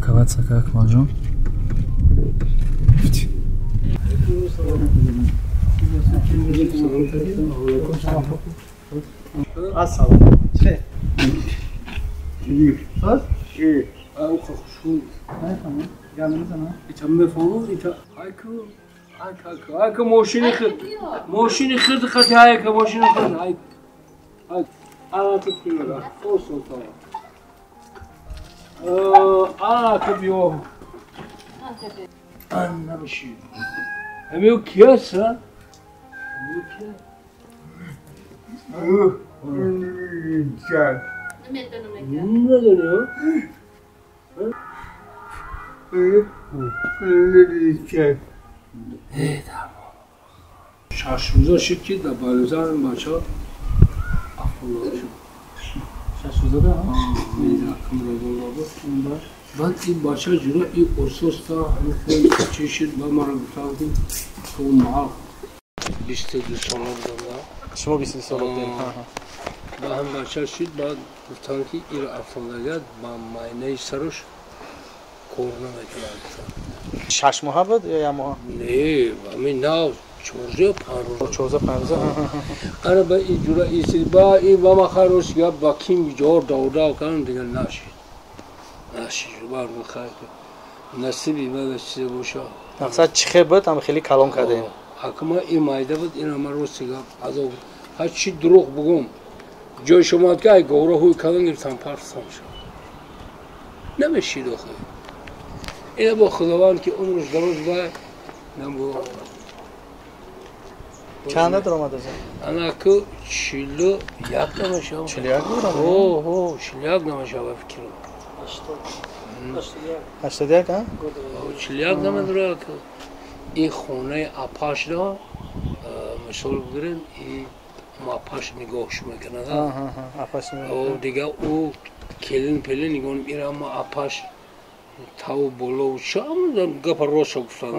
Парковаться как, Акмалҷон? Ассалом. Чӣ? Мошини хирд хати айка мошини хирд айк. Айк. Ана тут пиёра. Осо та. Ана кабио. Ана миши. Амио киаса? Амио киа? Надонё? Шаш рӯза шид ки дар Балузан бача афтода шуд. 6 рӯза да? Баъд ин бача ҷура ин ососта ҳамин чӣ шид ба маро гуфтам ки ту маҳал 22 сола будам да. Шумо 22 сола будед? Ба ҳам бача шид, баъд гуфтам ки ира афтодагият ба майнаи сарош кор намекунад. 6 моҳа буд ё як моҳа? Не, ҳамин нав 14 5 рӯза. 14 5 рӯза. Ана ба ин ҷура исид ба ин ба ма хайр гап ба ким ҷор давда кардам дигар нашид. Нашид бар махайр. Насиби ма чизе боша. Мақсад чӣ хел буд, ҳам хеле калон кардем. Акма ин майда буд, ин ама рости гап азоб. Ҳар чӣ дурӯғ бугум. Ҷои шумо ки ай говра ҳуй калон гирифтам партам шуд. Намешид охир. Ина бо Худованд ки умрш дароз бай набу. Чанда даромад аз? Ана ку 41 намешава. 41 даромад? Ҳо, ҳо, 41 намешава фикрам. 81, ҳа? 41 намедурад. Ин хонаи апаш да мисол бигирем, ин апаш нигоҳш мекунад. Апаш нигоҳ. Дига ӯ келин пелин нигоҳ ира ма апаш тав боло чам гапа рост гуфтан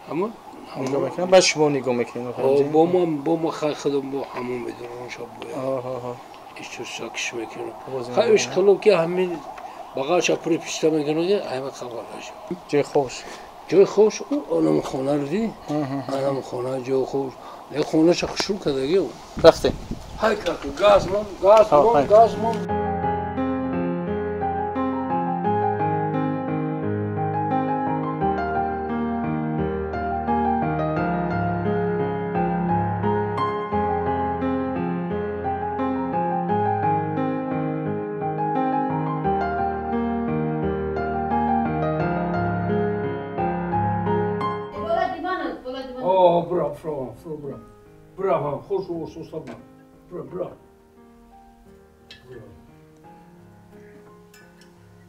ҳама нигоҳ мекунад, баъд шумо нигоҳ мекунед. Бо ма хай худам бо ҳамон медорам шаб бояд. Ичу сакиш мекунам. Хай ишқилоб ки ҳамин бағалша пури писта мекунад, ҳама хабар нашуд. Ҷои хуш. Ҷои хуш, онам хона ро дидӣ? Анам хона ҷои хуш. Хонаша хушрӯ кардаги. Рафтем. Ҳай каку газ мон, газ мон, газ мон. Браво, хошу ососа бра. Бра.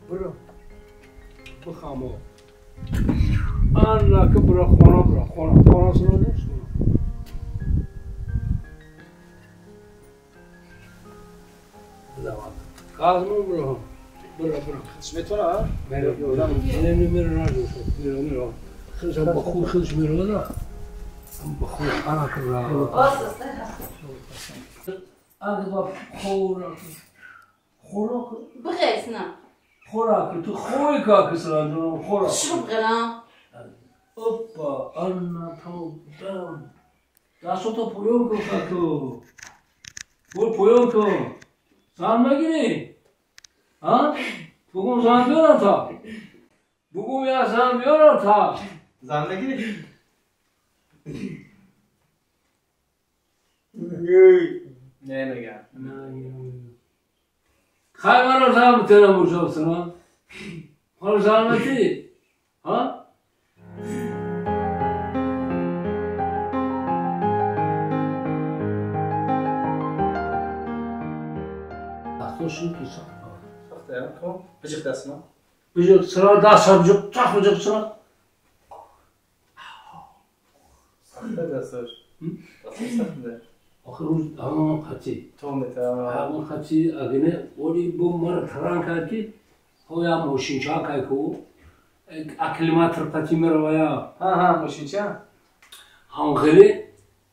Бра. Бихамо. Ана ки бра хона бра хона. Хона сина дошт. Газмон бра. Бра бра. Сметона? Мера. Не не мера радио. Мера мера. Хеле ба худ хеле мера да. Бахуд ана ки бра. Ага хӯрак. Хӯрак. Бғесна. Хӯрак ту хӯй ка кисран хӯрак. Шурб ғана. Опа, ана то дастото поён кун хаку. Бул поён кун. Зан мегирӣ? А? Бугум зан биёрам та. Бугум я зан биёрам та. Зан мегирӣ? Не мегам. Хай маро зан битенам ушабсана. Маро зан метӣ? А? Дастошин ки сахта. Сахта, я? Хоб, биҷиқ дастма. Биҷиқ сира даст биҷиқ, тах биҷиқ сира. Сахта дасташ. Дасташ сахта. Охир рӯз ҳамон қатӣ. То мета. Ҳамон қатӣ агине оли бо мара таран кард ки ҳо я мошинча кай ку акклиматор қатӣ меравая. Ҳа, ҳа, мошинча. Ҳамхеле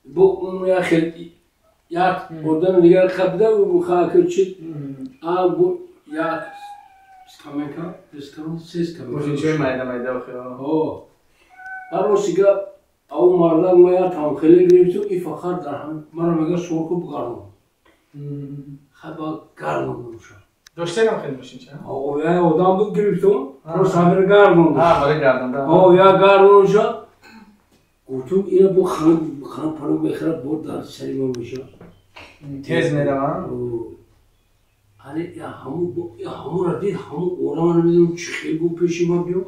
бо он я хел як одами дигар қабида хаки чи а бо як Скамейка, дискам, се скамейка. Мошинчаи майда майда охи. О. Ростига ау мардак ма я тамхеле гирифту и фақат дар ҳам мара мега сорку бигардон. Хаба гардондумша. Доштенам хеле мошинча? О, я одам буд гирифтум, просто ҳамира гардондум. А, барои гардонда. О, я гардонша. Гуфтум ина бо хан хан пану мехӯрад, бо дар сари ма меша. Тез мераванд? Ани ҳамура дид, ҳаму одама намедонам чӣ хел бу пеши ма биё.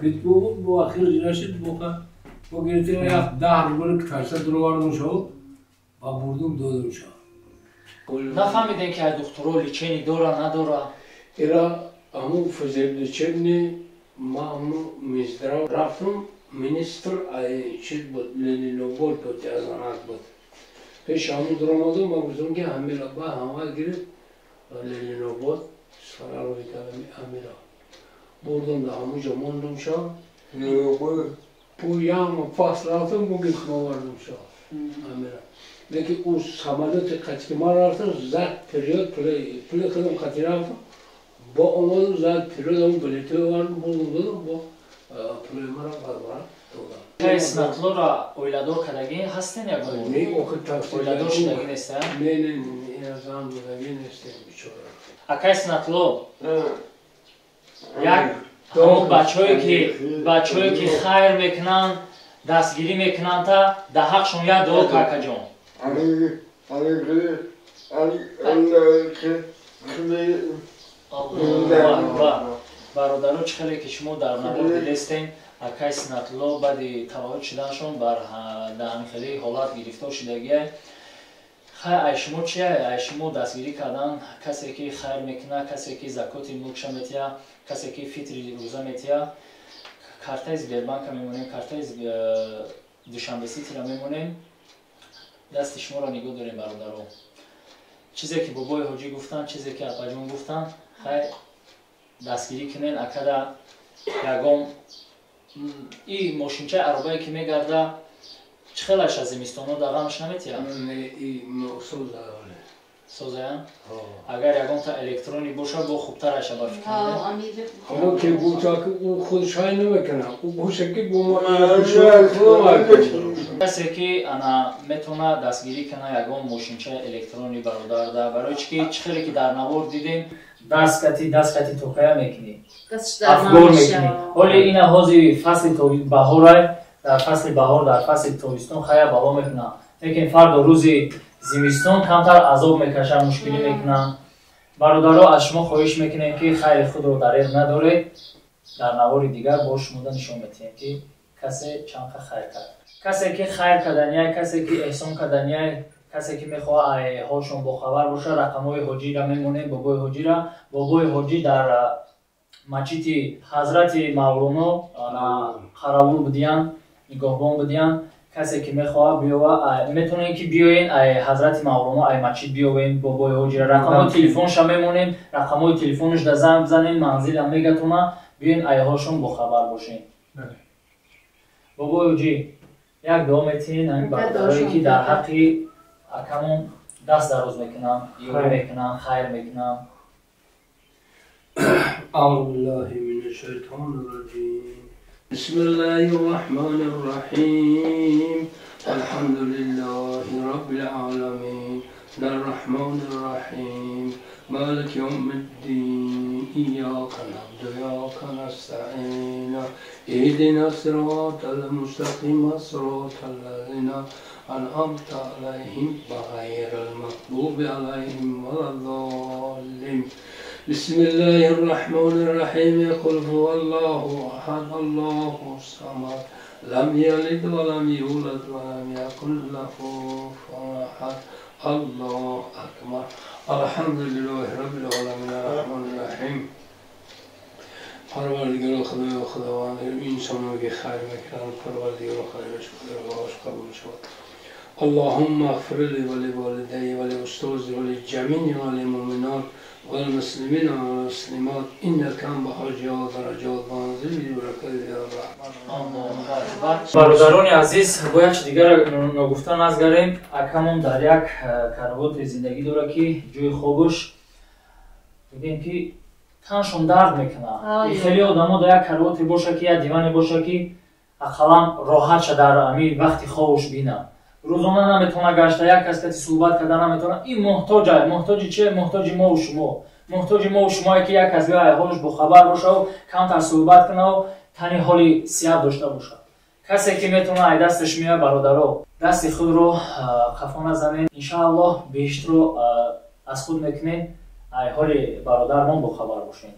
Бит бу бо ахир нашид бока. Бо гирифтем як 10 рубл кашта дуровардум шо. Ба бурдум додум шо. Нафаҳмидем ки ай духтуро лечение дора надора. Ира ҳаму физлечебный ма ҳаму Минздрав рафтум, министр ай чиз буд, Ленинобод буд, язанак буд. Пеш ҳамун дуромадум, ма гуфтум ки ҳамира ба ҳама гирифт Ленинобод сарарои кардам ҳамира. Бурдум да ҳамун ҷо мондум шо. Пӯям пас рафтум, бо гирифт овардум шо. Ҳамира. Лекин ӯ самолёти қати ки ман рафтам, зад период пули худам қати рафтам, бо омадум зад период ҳамун билетҳо овардум, бурдум додум, бо пули мара баробар додам. Кай Снатлора оиладор кардагӣ ҳастен ягон? Не, охир тафсил. Оиладор шудагӣ нестан? Не, не, не, зан додагӣ нестем бичора. Акай Снатло, як ҳамон бачаҳое ки хайр мекунанд, дастгирӣ мекунанд, та дар ҳақшон як дуо ка, акаҷон. Бародаро, чӣ хеле ки шумо дар навор дидестем, акай Снатло баъди таваллуд шуданашон бар дар ҳамин ҳолат гирифтор шудагиай. Хай ай шумо чия? Ай шумо дастгирӣ кардан касе ки хайр мекунад, касе ки закоти мулкша метиҳа, касе ки фитри рӯза метиҳа. Картаи Сбербанка мемонем, картаи Душанбе Ситира мемонем. Дасти шуморо нигоҳ дорем, бародаро. Чизе ки бобои ҳоҷӣ гуфтанд, чизе ки апаҷон гуфтанд, хай дастгирӣ кунен. Акада ягон и мошинчаи аробае ки мегарда, чӣ хелаш аз зимистоно да ғамаш наметиҳад? Созая? Агар ягонта электронӣ боша, бо хубтар аша ба фикр. Ҳамо ки гуфта ки ӯ худ шай намекунад, ӯ боша ки бо ма касе ки ана метавона дастгирӣ кунад ягон мошинчаи электронӣ бародарда, барои чӣ ки чӣ хеле ки дар навор дидем, дасткати токая мекунӣ, афгор мекунӣ. Ҳоли ина ҳози фасли баҳорай, дар фасли баҳор, дар фасли тобистон хая бало мекунад, лекин фардо рӯзи зимистон камтар азоб мекашад, мушкилӣ мекунанд. Бародаро, аз шумо хоҳиш мекунем ки хайри худро дареғ надоред. Дар навори дигар бо шумода нишон метиҳем ки касе чанд қа хайр кард. Касе ки хайр карданияй, касе ки эҳсон карданияй, касе ки мехоҳад ҳолшон бохабар бошад, рақамҳои ҳоҷира мемонем, бобои ҳоҷира. Бобои ҳоҷӣ дар масҷиди ҳазрати Мавлоно қаравул будиянд, нигоҳбон будиянд. Касе ки мехоҳад биёва, метавонем ки биёен ай ҳазрати Мавлоно, ай масҷид биёвем бобои ҳоҷира. Рақамҳои телефонша мемонем, рақамҳои телефонаш да занг бизанем, манзилам мегатона, биёен айҳошон бохабар бошем. Бобои ҳоҷӣ, як дуо метиҳен ҳамин бародарое ки дар ҳаққи акамон даст дароз мекунанд, ёрӣ мекунанд, хайр мекунанд. أعوذ بالله من الشيطان الرجيم. بسم الله الرحمن الرحيم. الحمد لله رب العالمين. الرحمن الرحيم. مالك يوم الدين. إياك نعبد وإياك نستعين. اهدنا الصراط المستقيم صراط الذين أنعمت عليهم غير المغضوب عليهم ولا الضالين. بسم الله الرحمن الرحيم. قل هو الله أحد الله الصمد لم يلد ولم يولد ولم يكن له كفوا أحد. الله أكبر. الحمد لله رب العالمين الرحمن الرحيم. پروردگار خدای خداوند انسان‌ها که خیر میکنند، پروردگار خیرش خداش قبول شود. اللهم اغفر لي ولوالدي ولأستاذي وللجميع وللمؤمنات والمسلمين والمسلمات إنك بحاجة درجات منزل برکت الرحمن. Бародарони азиз, бо як чи дигар ногуфта назгарем. Акамон дар як каравоти зиндагӣ дорад ки ҷои хобуш бигем ки Таншон дард мекунад. Хеле одамо дар як карвоте боша ки, як диване боша ки ақаллан роҳат ша дар ами вақти хобуш бина. Рӯзона наметавона гашта, як кас кати суҳбат карда наметавона. Ин муҳтоҷ ай, муҳтоҷи че? Муҳтоҷи мову шумо. Муҳтоҷи мову шумое ки як кас биёй ҳолаш бохабар бошаву камтар суҳбат кунаву тани ҳоли сиҳат дошта бошад. Касе ки метавона ай дасташ меояд, бародаро, дасти худро қафо назанед. Иншааллоҳ беҳиштро аз худ мекунед, ай ҳоли бародармон бохабар бошед.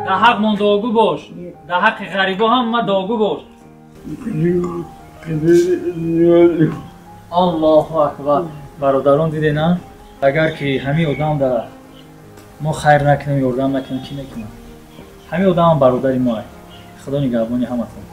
Дар ҳақмон дуогӯ бош, дар ҳаққи ғарибо ҳама дуогӯ бош. Аллоҳу акбар. Бародарон, диде на, агар ки ҳамин одам дар мо хайр накунем, ёрдам накунем, кӣ мекунад? Ҳамин одамам бародари моа. Худо нигаҳбони ҳаматон.